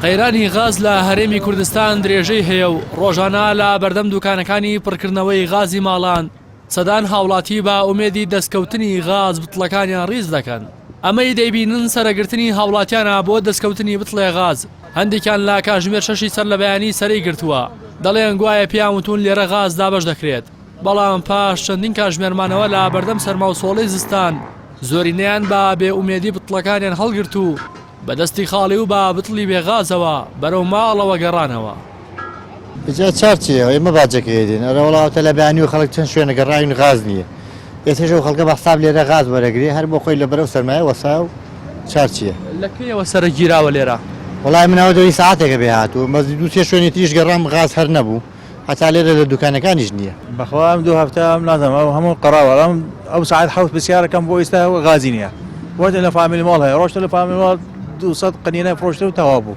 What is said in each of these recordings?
قەیرانی غاز لە هەرێمی کوردستان درێژەی هەیە و ڕۆژانە لە بەردەم دوکانەکانی پڕکردنەوەی غازی ماڵان سەدان هاوڵاتی بە ئومێدی دەستکەوتنی غاز بتڵەکانیان ڕیز دەکەن. ئەمەی دەیبینن سەرەگرتنی هاوڵاتیانە بۆ دەستکەوتنی بتڵێ غاز، هەندێکیان لە کاژمێر شەشی سەر لە بەیانی سەرەی گرتووە، دەڵێن گوایە پێیان وتوون لێرە غاز دابەش دەکرێت، بەڵام پاش چەندین کاژمێر مانەوە لە بەردەم سەرما و سۆڵەی زستان زۆرینەیان بە بێ ئومێدی بتڵەکانیان هەڵگرت و بە دەستی خاڵی و بە بتڵی بێ غازەوە بەرەو ماڵەوە گەڕانەوە. جا چار چیە ئێمە باجەکەی ئەدەین ئەرە وەڵا ئەوتە لە بەیانی و خەڵک چەند شوێنە گەڕاوین غاز نییە ئێستەش ئەو خەڵکە بە حساب لێرە غاز وەرەگرێ هەر بۆ خۆی لەبەر ئەو سەرمایە وەسایە و چار چیە. لە کەیەوە سەرە گیراوە لێرە؟ وەڵای من ئەوە دەوری سەعاتێکە بێ هاتووم بەس دوو سێ شوێنی تریش گەڕام غاز هەر نەبوو هەتا لێرە لە دوکانەکانیش نییە. بەخوا ئەم دوو هەفتە ئەم نازانم ئەو هەموو قەراوە ئەم ئەو سەعات حەوت پرسیارەکەم بۆ ئیستا غازی نییە وەرجە لە فامیلی ماڵ هەیە ڕۆشتە لە فامیلی ماڵ 200 قنینە فرۆشتە و تەواو بوو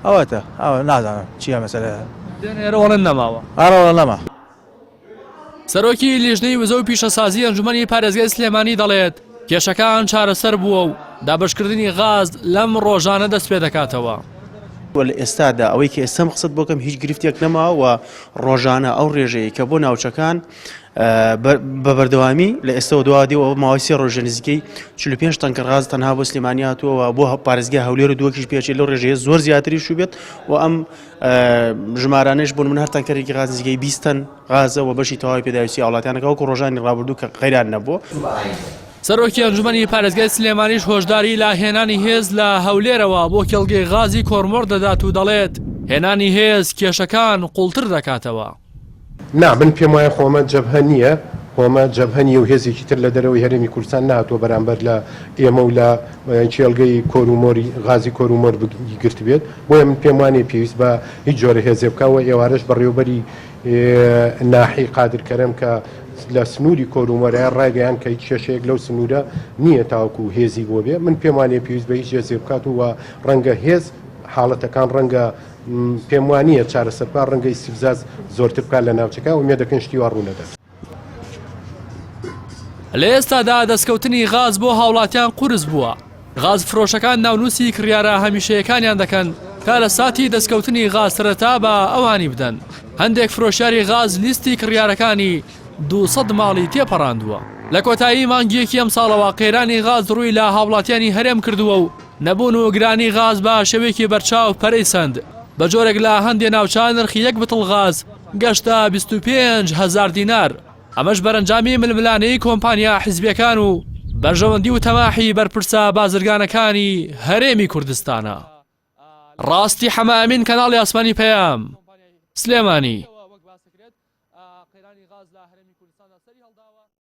ئەوەتە ئەوە نازانم چییە مەسەلە. دێن ئێرە وەڵێن نەماوە. ئارە وەڵا نەما. سەرۆکی لیژنەی وزە و پیشەسازی ئەنجومەنی پارێزگای سلێمانی دەڵێت، کێشەکان چارەسەر بووە و دابەشکردنی غاز لەم ڕۆژانە دەستپێدەکاتەوە. وە لە ئێستادا ئەوەی کە ئێستام قسەت بۆ کەم هیچ گرفتێک نەماوە و ڕۆژانە ئەو ڕێژەیە کە بۆ ناوچەکان بە بەردەوامی لە ئێستەوە دوا دێ و ماوەی سێ ڕۆژە نزیکەی 45 تەنکەر غاز تەنها بۆ سلێمانی هاتووە و بۆ پارێزگای هەولێر و دووەکیش پێچێت لەو ڕێژەیە زۆر زیاتریش بێت و ئەم ژمارانەش بۆ من هەر تەنکەرێکی غاز نزیکەی 20 تەن غازە و بەشی تەواوی پێداویستی هاوڵاتیانەکە وەکو ڕۆژانی ڕابردوو کە قەیران نەبوو. سەرۆکی ئەنجومەنی پارێزگای سلێمانیش هۆشداری لە هێنانی هێز لە هەولێرەوە بۆ کێڵگەی غازی کۆرمۆر دەدات و دەڵێت، هێنانی هێز کێشەکان قوڵتر دەکاتەوە. نا من پێم وایە خۆمە جەبهە نییە، خۆمە جەبهە نییە و هێزێکی تر لە دەرەوەی هەرێمی کوردستان نەهاتووە بەرامبەر لە ئێمە و لە کێڵگەی کۆرومۆری غازی کۆرومۆر گرتبێت، بۆیە من پێم وانییە پێویست بە هیچ جۆرە هێزێ بکا و ئێوارەش بەڕێوەبەری ناحیەی قادر کەرەم کە لە سنووری کۆرومۆرایە ڕایگەیاند کە هیچ کێشەیەک لەو سنوورە نییە تاوەکو هێزی بۆ بێ، من پێم وانییە پێویست بە هیچ هێزێ بکات و ڕەنگە هێز حاڵەتەکان ڕەنگە پێم وانییە چارەسەر بکات، ڕەنگە ئیستیفزاز زۆرتر بکات لە ناوچەکە، ئومێد دەکەین شتی وا ڕوونەدات. لە ئێستادا دەستکەوتنی غاز بۆ هاوڵاتیان قورس بووە، غاز فرۆشەکان ناونووسی کڕیارە هەمیشەیەکانیان دەکەن تا لە ساتی دەستکەوتنی غاز سەرەتا بە ئەوانی بدەن، هەندێک فرۆشیاری غاز لیستی کڕیارەکانی 200 ماڵی تێپەڕاندووە. لە کۆتایی مانگی یەکی ئەمساڵەوە قەیرانی غاز ڕووی لە هاوڵاتیانی هەرێم کردووە و نەبوون و گرانی غاز بە شێوەیەکی بەرچاو پەرەی سەند، بە جۆرێک لە هەندێ ناوچە نرخی یەک بتڵ غاز گەشتە 25 هەزار دینار، ئەمەش بەرەنجامی ململانێی کۆمپانیا حیزبیەکان و بەرژەوەندی و تەماحی بەرپرسە بازرگانەکانی هەرێمی کوردستانە. ڕاستی حەمە ئەمین کەناڵی ئاسمانی پەیام، سلێمانی.